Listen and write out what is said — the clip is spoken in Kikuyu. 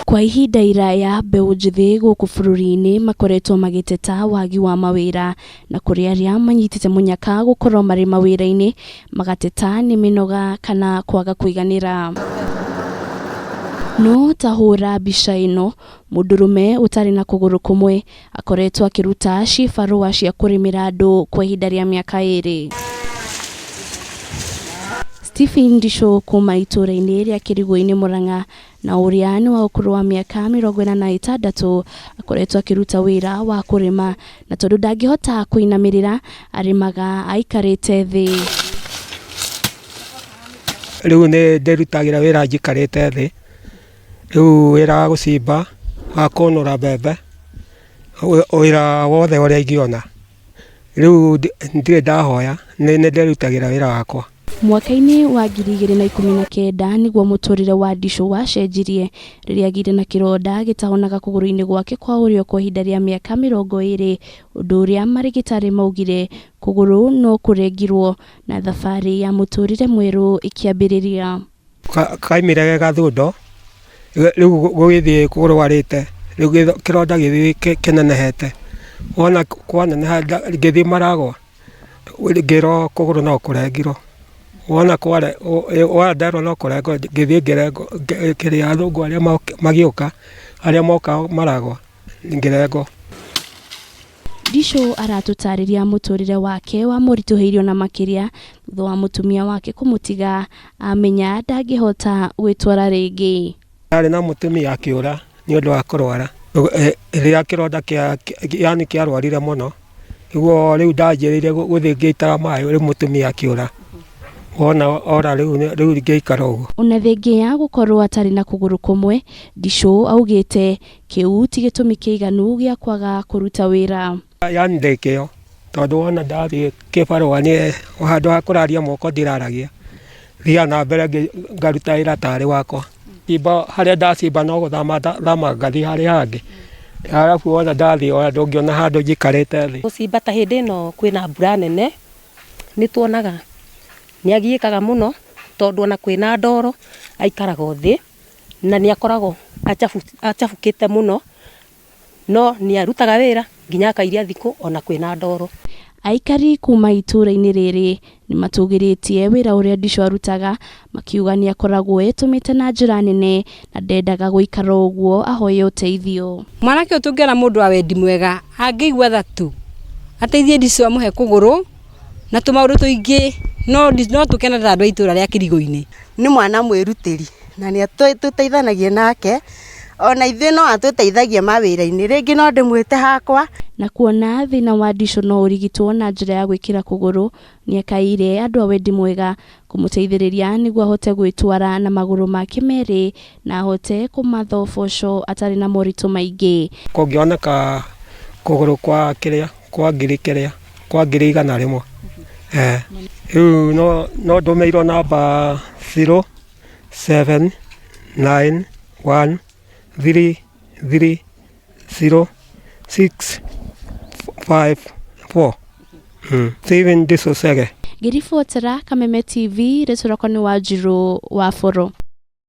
Kwa ihinda iraya mbeũ njĩthĩ gũkũ bũrũri-inĩ makoretwo magĩteta wagi wa mawĩra na kũrĩ arĩa manyitĩte mũnyaka gũkorwo marĩ mawĩra-inĩ magateta nĩ mĩnoga kana kwaga kũiganĩra. No ta hũra mbica ĩno, mũndũrũme ũtarĩ na kũgũrũ kũmwe akoretwo akĩruta cibarũa cia kũrĩmĩra andũ kwa ihinda rĩa mĩaka ĩrĩ. Stephen Ndicũ kuma itũũra-inĩ rĩa Kĩrigũ-inĩ Mũrang'a na ũrĩa nĩ wa ũkũrũ wa mĩaka 46 akoretwo akĩruta wĩra wa kũrĩma na tondũ ndangĩhota kũinamĩrĩra arĩmaga aikarĩte thĩ. Rĩu nĩ ndĩrutagĩra wĩra njikarĩte thĩ, rĩu wĩra wa gũcimba, wa kũnũra mbembe, wĩra wothe ũrĩa ingĩona. Rĩu ndirĩ ndahoya, nĩ ndĩrutagĩra wĩra wakwa. Mwaka-inĩ wa 2019 nĩguo mũtũrĩre wa Ndicũ wacenjirie rĩrĩa agĩire na kĩronda gĩtahonaga kũgũrũ-inĩ gwake kwa ũrĩo kwa ihinda rĩa mĩaka 20, ũndũ ũrĩa marĩgĩtarĩ maugire kũgũrũ no kũrengirwo na thabarĩ ya mũtũrĩre mwerũ ĩkĩambĩrĩria. Kaimire ge gathundo, rĩu gũgĩthiĩ kũrwarĩte, rĩu kĩronda gĩgĩthiĩ kĩnenehete, wona kwaneneha ngĩthiĩ Maragwa, ngĩrwo kũgũrũ no kũrengirwo, wona nderwo no kũrengwo ngĩthiĩ ngĩrengwo, kĩrĩa athũngũ arĩa magĩũka, arĩa moka Maragwa ngĩrengwo. Ndicũ aratũtarĩria mũtũrĩre wake wamũritũhĩirio na makĩria thutha wa mũtumia wake kũmũtiga amenya ndangĩhota gwĩtwara rĩngĩ. Ndarĩ na mũtumia akĩũra nĩ ũndũ wa kũrwara, rĩrĩa kĩronda kĩa yani kĩarwarire mũno, nĩguo rĩu ndanjĩrĩire gũthiĩ ngĩitaga maĩ rĩu mũtumia akĩũra, wona ora rĩu rĩu ngĩikara ũguo. Ona thengia ya gũkorwo atarĩ na kũgũrũ kũmwe, Ndicũ augĩte kĩu ti gĩtũmi kĩiganu gĩa kwaga kũruta wĩra. Yani ndĩ kĩo tondũ wona ndathiĩ kĩbarũa nĩ handũ ha kũraria moko ndiraragia, thiaga na mbere ngaruta wĩra tarĩ wakwa. Cimba harĩa ndacimba no gũthama thamaga ngathiĩ harĩa hangĩ, arabu wona ndathiĩ ona ndũngĩona handũ njikarĩte thĩ. Gũcimba ta hĩndĩ ĩno kwĩna mbura nene, nĩ tuonaga nĩ agiĩkaga mũno tondũ ona kwĩna ndoro aikaraga o thĩ na nĩ akoragwo acabukĩte mũno, no nĩ arutaga wĩra nginya akairia thikũ ona kwĩna ndoro. Aikari kuma itũũra-inĩ rĩrĩ nĩ matũgĩrĩtie wĩra ũrĩa Ndicũ arutaga makiuga nĩ akoragwo etũmĩte na njĩra nene na ndendaga gũikara ũguo ahoye ũteithio. Mwanake ũyũ tũngĩona mũndũ wa wendi mwega angĩigua tha tu ateithie Ndicũ amũhe kũgũrũ na tũmaũndũ tũingĩ no no tũkene ta andũ a itũũra rĩa Kĩrigũ-inĩ. Nĩ mwana mwĩrutĩri na nĩ tũteithanagia nake ona ithuĩ no atũteithagia mawĩra-inĩ, rĩngĩ no ndĩmwĩte hakwa. Na kuona thĩna wa Ndicũ no ũrigitwo na njĩra ya gwĩkĩra kũgũrũ, nĩakaĩire andũ a wendi mwega kũmũteithĩrĩria nĩguo ahote gwĩtwara na magũrũ make merĩ na ahote kũmatha ũboco atarĩ na moritũ maingĩ. Kũngĩoneka kũgũrũ kwa kĩrĩa kwa ngiri kĩrĩa kwa 100,000, rĩu no ndũmĩirwo namba 0 7 9 1 3 3 0 6 5 4. Stephen Ndicũ Chege. Ngĩribotera Kameme TV, rĩtwa rĩakwa nĩ Wanjirũ wa Boro.